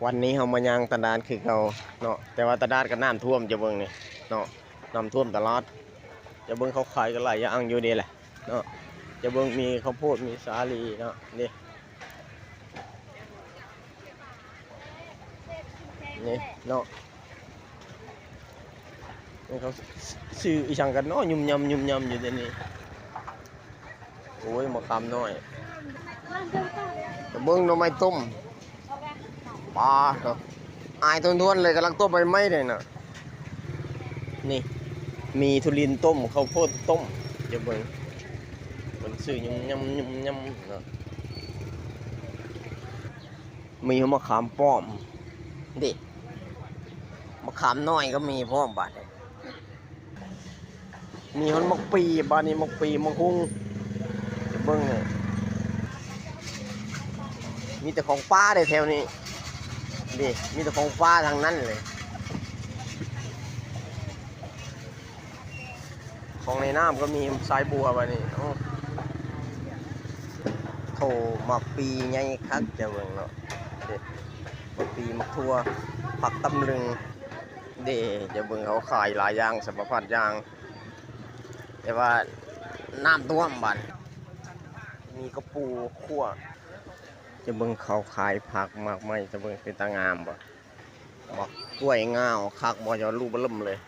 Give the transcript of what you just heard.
ວັນນີ້ເຮົາມາຍ່າງຕະຫຼາດຄືເກົ່າເນາະ ແຕ່ວ່າຕະຫຼາດກໍນ້ຳຖ້ວມ ເຈົ້າເບິ່ງນີ້ເນາະ ນ້ຳຖ້ວມຕະຫຼາດ. ເຈົ້າເບິ່ງເຂົາຂາຍກັນຫຼາຍຢ່າງຢູ່ນີ້ແຫຼະເນາະ ເຈົ້າເບິ່ງມີເຂົ້າໂພດ ມີສາລີເນາະ ນີ້ ນີ້ເນາະ ນີ້ເຂົາຊື້ອີ່ຫຍັງກັນເນາະ ຫຍຸ່ມຫຍ້ຳຫຍຸ່ມຫຍ້ຳຢູ່ເດນີ້. ໂອ້ຍ ມະຂາມນ້ອຍ ເບິ່ງໜໍ່ໄມ້ຕົ້ມ ປາດເນາະ ອາຍທວນໆເລີຍ ກຳລັງຕົ້ມໃໝ່ໆເດ້ນະ. ນີ້ ມີທຸລິນຕົ້ມ ເຂົ້າໂພດຕົ້ມ ເຈົ້າເບິ່ງ ເພິ່ນຊື້ຫຍຸ່ມຫຍ້ຳຫຍຸ່ມຫຍ້ຳເນາະ. ມີມະຂາມປ້ອມເດ້ ມະຂາມນ້ອຍກໍມີພ້ອມບາດນີ້. ມີຮອດໝາກປີ ບາດນີ້ໝາກປີ ໝາກຫຸ່ງ ເບິ່ງນີ້ ມີແຕ່ຂອງປ່າເດ້ແຖວນີ້ ເດ້ ມີແຕ່ຂອງປ່າທັງນັ້ນເລີຍ. ຂອງໃນນ້ຳກໍມີ ສາຍບົວ ບາດນີ້ ໂອ້ ໂທ້ ໝາກປີໃຫຍ່ຄັກ ເຈົ້າເບິ່ງເນາະ ເດ້ ໝາກປີ ໝາກຖົ່ວ ຜັກຕຳລຶງ ເດ້ ເຈົ້າເບິ່ງເຂົາຂາຍຫຼາຍຢ່າງ ສາລະພັດຢ່າງ ແຕ່ວ່ານ້ຳຖ້ວມບາດ ມີກະປູຂົ້ວ. ເຈົ້າເບິ່ງເຂົາຂາຍຜັກໝາກໄມ້ ເຈົ້າເບິ່ງເປັນຕາງາມບໍ່ ໝາກກ້ວຍງາວຄັກບໍ່ ເຈົ້າ ລູກເບິ່ມເລີຍ.